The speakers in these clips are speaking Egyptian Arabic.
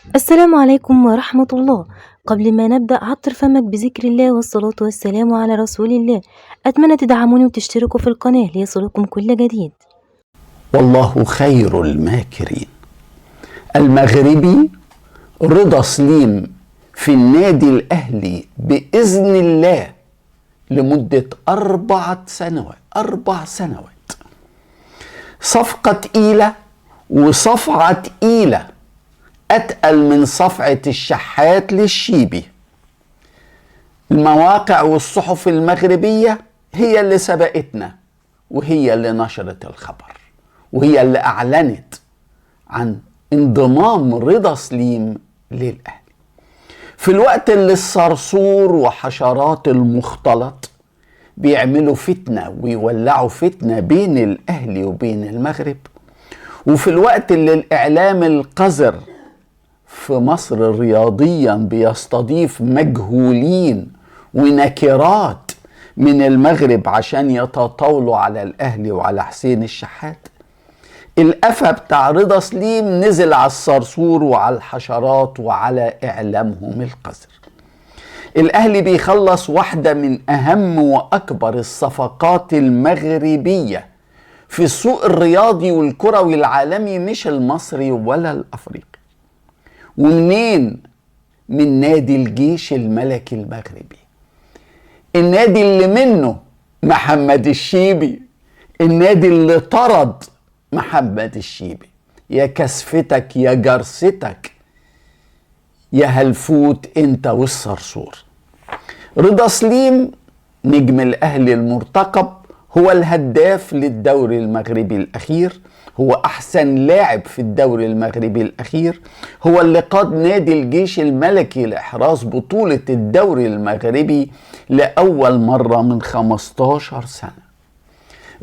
السلام عليكم ورحمة الله. قبل ما نبدأ عطر فمك بذكر الله والصلاة والسلام على رسول الله. أتمنى تدعموني وتشتركوا في القناة ليصلكم كل جديد. والله خير الماكرين. المغربي رضا سليم في النادي الأهلي بإذن الله لمدة 4 سنوات، 4 سنوات. صفقة تقيلة وصفعة تقيلة، أتقل من صفعة الشحات للشيبي. المواقع والصحف المغربية هي اللي سبقتنا، وهي اللي نشرت الخبر، وهي اللي أعلنت عن انضمام رضا سليم للأهلي في الوقت اللي الصرصور وحشرات المختلط بيعملوا فتنة ويولعوا فتنة بين الأهلي وبين المغرب، وفي الوقت اللي الإعلام القذر في مصر رياضيا بيستضيف مجهولين ونكرات من المغرب عشان يتطاولوا على الأهلي وعلى حسين الشحات. القفا بتاع رضا سليم نزل على الصرصور وعلى الحشرات وعلى إعلامهم القذر. الأهلي بيخلص واحدة من أهم وأكبر الصفقات المغربية في السوق الرياضي والكروي العالمي، مش المصري ولا الأفريقي. ومنين؟ من نادي الجيش الملكي المغربي، النادي اللي منه محمد الشيبي، النادي اللي طرد محمد الشيبي. يا كسفتك يا جرستك يا هلفوت انت والصرصور. رضا سليم نجم الاهلي المرتقب هو الهداف للدوري المغربي الاخير، هو احسن لاعب في الدوري المغربي الاخير، هو اللي قاد نادي الجيش الملكي لاحراز بطولة الدوري المغربي لاول مرة من 15 سنة.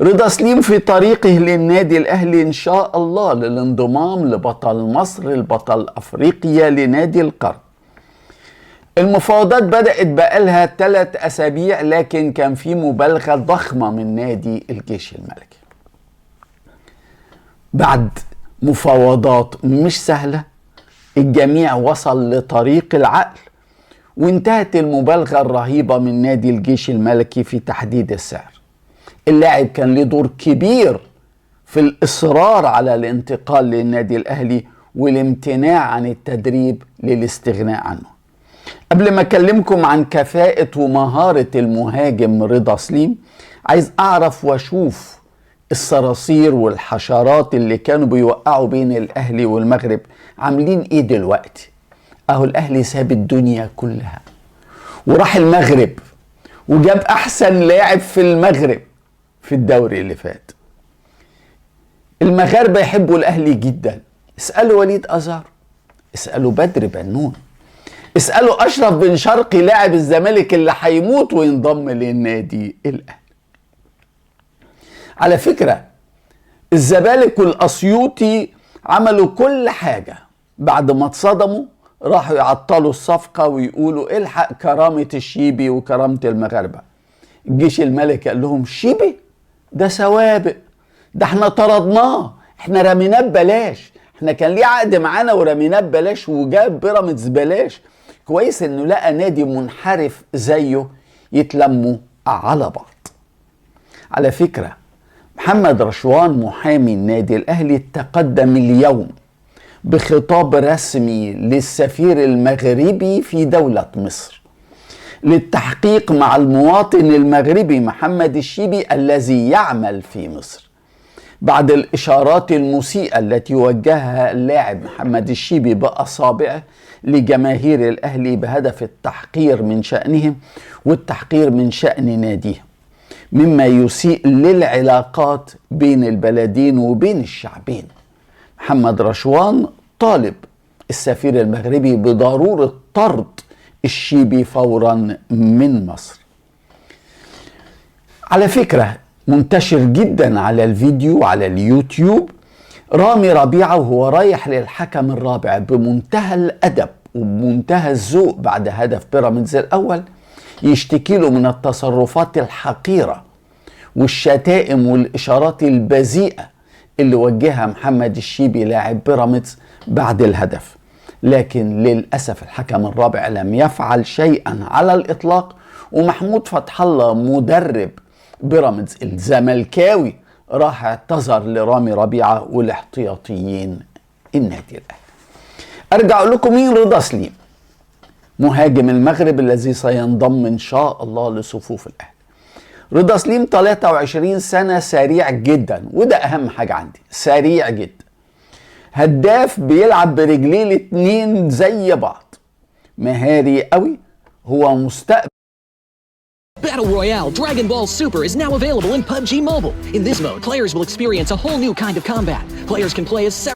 رضا سليم في طريقه للنادي الأهلي إن شاء الله للانضمام لبطل مصر، البطل أفريقيا، لنادي القرن. المفاوضات بدأت بقالها 3 أسابيع، لكن كان في مبالغة ضخمة من نادي الجيش الملكي. بعد مفاوضات مش سهلة الجميع وصل لطريق العقل، وانتهت المبالغة الرهيبة من نادي الجيش الملكي في تحديد السعر. اللاعب كان له دور كبير في الإصرار على الانتقال للنادي الأهلي والامتناع عن التدريب للاستغناء عنه. قبل ما أكلمكم عن كفاءة ومهارة المهاجم رضا سليم، عايز أعرف وأشوف الصراصير والحشرات اللي كانوا بيوقعوا بين الأهلي والمغرب عاملين إيه دلوقتي. أهو الأهلي ساب الدنيا كلها وراح المغرب وجاب أحسن لاعب في المغرب في الدوري اللي فات. المغاربة يحبوا الأهلي جدا. اسألوا وليد أزار، اسألوا بدر بنون، اسألوا أشرف بن شرقي لاعب الزمالك اللي هيموت وينضم للنادي الأهلي. على فكرة الزمالك والأسيوطي عملوا كل حاجة، بعد ما اتصدموا راحوا يعطلوا الصفقة ويقولوا الحق كرامة الشيبي وكرامة المغاربة. الجيش الملكي قال لهم شيبي ده سوابق، ده احنا طردناه، احنا رميناه ببلاش، احنا كان ليه عقد معانا ورميناه ببلاش وجاب بيراميدز بلاش. كويس انه لقى نادي منحرف زيه يتلموا على بعض. على فكرة محمد رشوان محامي النادي الاهلي تقدم اليوم بخطاب رسمي للسفير المغربي في دولة مصر للتحقيق مع المواطن المغربي محمد الشيبي الذي يعمل في مصر، بعد الإشارات المسيئة التي وجهها اللاعب محمد الشيبي بأصابعه لجماهير الأهلي بهدف التحقير من شأنهم والتحقير من شأن ناديهم، مما يسيء للعلاقات بين البلدين وبين الشعبين. محمد رشوان طالب السفير المغربي بضرورة طرد الشيبي فورا من مصر. على فكرة منتشر جدا على الفيديو على اليوتيوب رامي ربيعة وهو رايح للحكم الرابع بمنتهى الأدب وبمنتهى الذوق بعد هدف بيراميدز الأول، يشتكي له من التصرفات الحقيرة والشتائم والإشارات البذيئة اللي وجهها محمد الشيبي لاعب بيراميدز بعد الهدف. لكن للأسف الحكم الرابع لم يفعل شيئا على الإطلاق. ومحمود فتح الله مدرب بيراميدز الزملكاوي راح اعتذر لرامي ربيعة والاحتياطيين النادي الأهلي. أرجع أقول لكم مين رضا سليم، مهاجم المغرب الذي سينضم إن شاء الله لصفوف الأهلي. رضا سليم 23 سنة، سريع جدا، وده أهم حاجة عندي، سريع جدا، هداف، بيلعب برجليه الاتنين زي بعض، مهاري قوي، هو مستقبل Battle Royale Dragon Ball Super is now available in PUBG Mobile. In this mode, players will experience a whole new kind of combat. Players can play as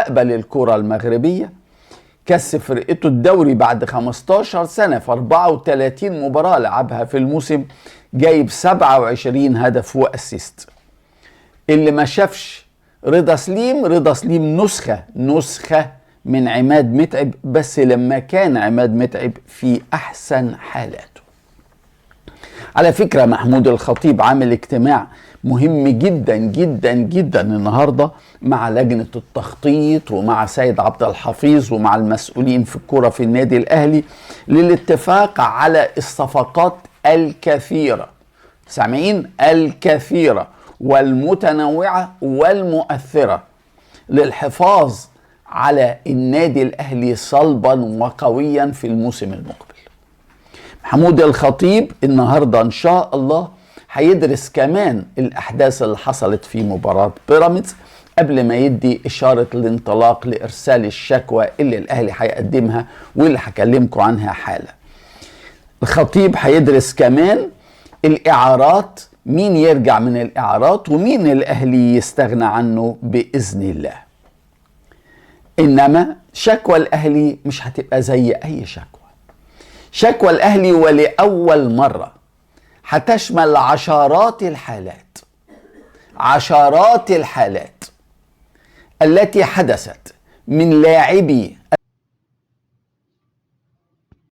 مستقبل الكرة المغربية. كسب فرقته الدوري بعد 15 سنة في 34 مباراة لعبها في الموسم، جايب 27 هدف و assist. اللي ما شافش رضا سليم، رضا سليم نسخة من عماد متعب، بس لما كان عماد متعب في أحسن حالاته. على فكرة محمود الخطيب عامل اجتماع مهم جدا جدا جدا النهاردة مع لجنة التخطيط ومع سيد عبد الحفيظ ومع المسؤولين في الكرة في النادي الأهلي للاتفاق على الصفقات الكثيرة، سامعين، الكثيرة والمتنوعة والمؤثرة للحفاظ على النادي الأهلي صلبا وقويا في الموسم المقبل. محمود الخطيب النهاردة إن شاء الله هيدرس كمان الأحداث اللي حصلت في مباراة بيراميدز قبل ما يدي إشارة الانطلاق لإرسال الشكوى اللي الأهلي هيقدمها واللي هكلمكم عنها حالا. الخطيب هيدرس كمان الإعارات، مين يرجع من الإعارات ومين الأهلي يستغنى عنه بإذن الله. إنما شكوى الأهلي مش هتبقى زي أي شكوى. شكوى الأهلي ولأول مرة هتشمل عشرات الحالات، عشرات الحالات التي حدثت من لاعبي